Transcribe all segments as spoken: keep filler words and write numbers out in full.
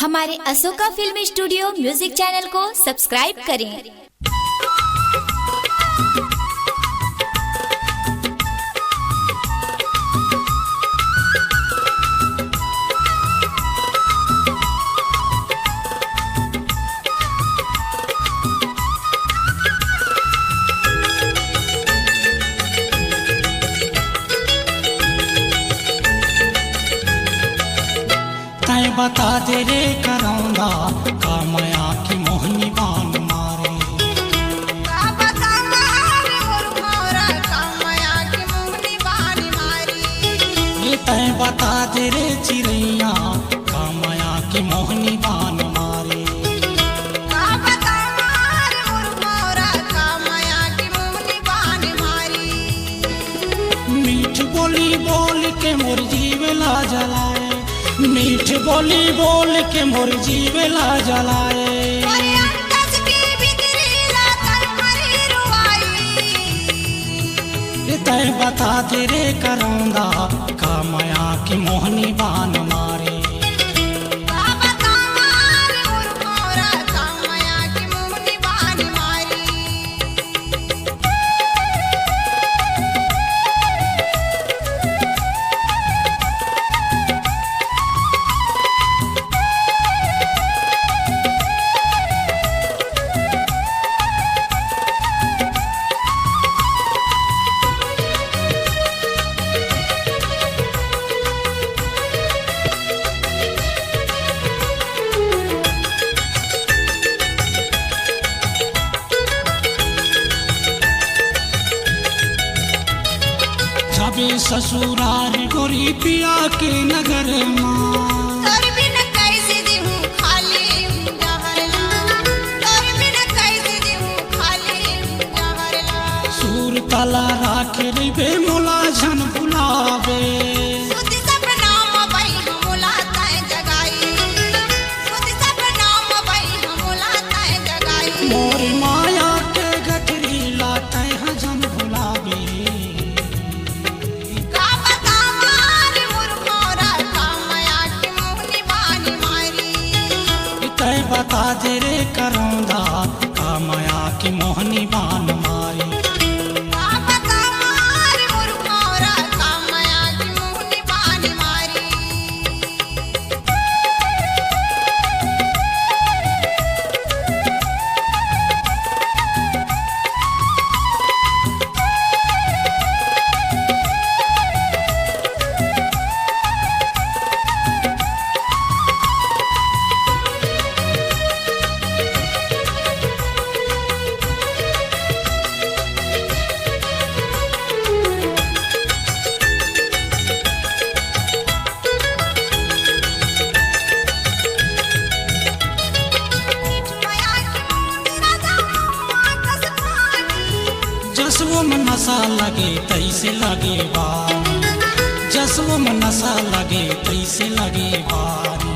हमारे Ashoka film studio music channel को subscribe करें। तैं बता दे रे करौंदा, का मया की मोहनी बान मारे। का बता मारे मोर भौरा, का मया की मोहनी बान मारे। ये तैं बता दे रे चिरैया, का मया की मोहनी बान मारे। का बता मारे मोर भौरा, का मया की मोहनी बान मारे। मीठ बोली बोल के मोर जीव ला जलाए, मीठ बोली बोल के मोर जीव ला जलाए। अरे अंतस के भीतरी ला तन मरी रुआई। ए तैं बता दे रे करौंदा, का मया की मोहनी बान मारे। का बता मारे मोर भौरा, का मया की मोहनी बान मारे। जाबे ससुरार गोरी पिया के नगर मा। तोर बिन कैसे जीहूँ खाली हूँ जहर ला। तोर बिन कैसे जीहूँ खाली हूँ जहर ला। सूर ताला राखे रहिबे मोला झन भुलाबे। सुत सपना म बई मोला तैं जगाई। सुत सपना म बई मोला तैं जगाई। मोर माया के गठरी ला तैं ह झन भुलाबे। का बता मारे मोर भौरा, का मया की मोहनी बान मारे। तैं बता दे रे करौंदा, का मया की मोहनी बान मारे। का बता मारे मोर भौरा, का मया की मोहनी बान मारे। जसवो म नशा लगे तैसे लगे बानी, जसवो म नशा लगे तैसे लगे बानी।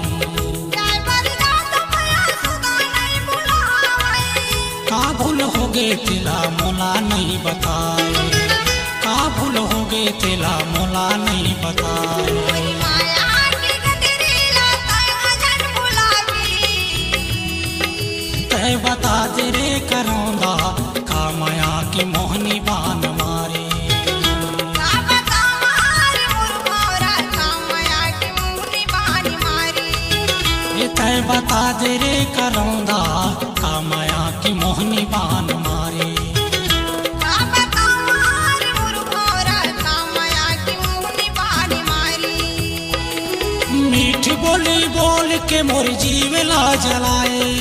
का भूल होगे तेला मोला नहीं बताए, का भूल होगे तेला मोला नहीं बताए। तैं बता दे रे करौंदा, का मया की मोहनी बान मारे। का बता मारे मोर भौरा, का मया की मोहनी बान मारे। ए तैं बता दे रे करौंदा, का मया की मोहनी बान मारे। का बता मारे मोर भौरा, का मया की मोहनी बान मारे। मीठ बोली बोल के मोर जीव ला जलाए।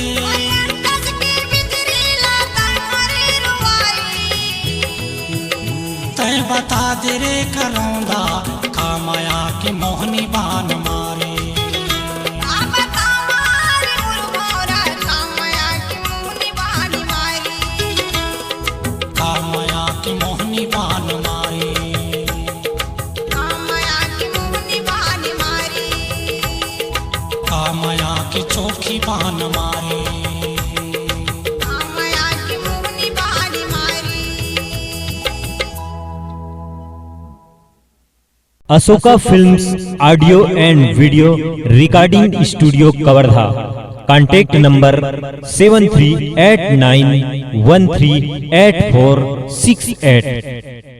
तैं बता दे रे करौंदा, का मया की मोहनी बान मारे। का मया की मोहनी बान मारे। का मया की चोखी बान मारे। Asoka Films Audio and Video Recording Studio, Kawartha. Contact number seven three eight nine one three eight four six eight.